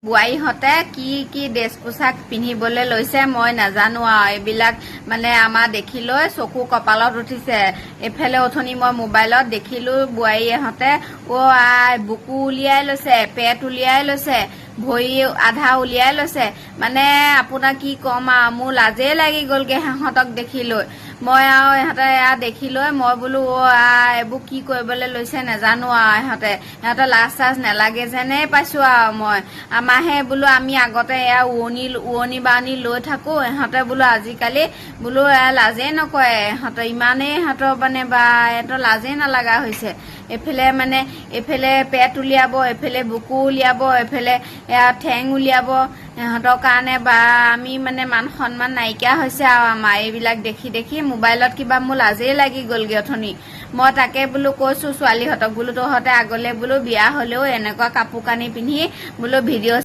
বোৱাৰীহঁতে কি কি ড্ৰেছ পোছাক পিন্ধিবলৈ লৈছে মই নাজানো আৰু। এইবিলাক মানে আমাৰ দেখি লৈ চকু কপালত উঠিছে। এইফালে অথনি মই মোবাইলত দেখিলো, বোৱাৰীহঁতে অ' আই বুকু উলিয়াই লৈছে, পেট উলিয়াই লৈছে, ভৰি আধা উলিয়াই লৈছে। মানে আপোনাক কি ক'ম আৰু, মোৰ লাজেই লাগি গ'লগে সিহঁতক দেখি লৈ। মই আৰু ইহঁতে এয়া দেখি লৈ মই বোলো, অ' আই, এইবোৰ কি কৰিবলৈ লৈছে নাজানো আৰু। ইহঁতে লাজ চাজ নেলাগে যেনেই পাইছো আৰু মই। আমাৰহে বোলো আমি আগতে এয়া উৱনি উৱনি বাৱনি লৈ থাকো, ইহঁতে বোলো আজিকালি বোলো এয়া লাজেই নকৰে। ইহঁতে ইমানেই ইহঁতৰ মানে বা ইহঁতৰ লাজেই নালাগা হৈছে। এইফালে মানে এইফালে পেট উলিয়াব, এইফালে বুকু উলিয়াব, এইফালে এয়া ঠেং উলিয়াব। ইহঁতৰ কাৰণে বা আমি মানে মান সন্মান নাইকিয়া হৈছে আৰু আমাৰ। এইবিলাক দেখি দেখি মোবাইলত কিবা মোৰ লাজেই লাগি গ'লগে অথনি। মই তাকে বোলো কৈছো ছোৱালীহঁতক, বোলো তহঁতে আগলে বোলো বিয়া হ'লেও এনেকুৱা কাপোৰ কানি পিন্ধি বোলো ভিডিঅ'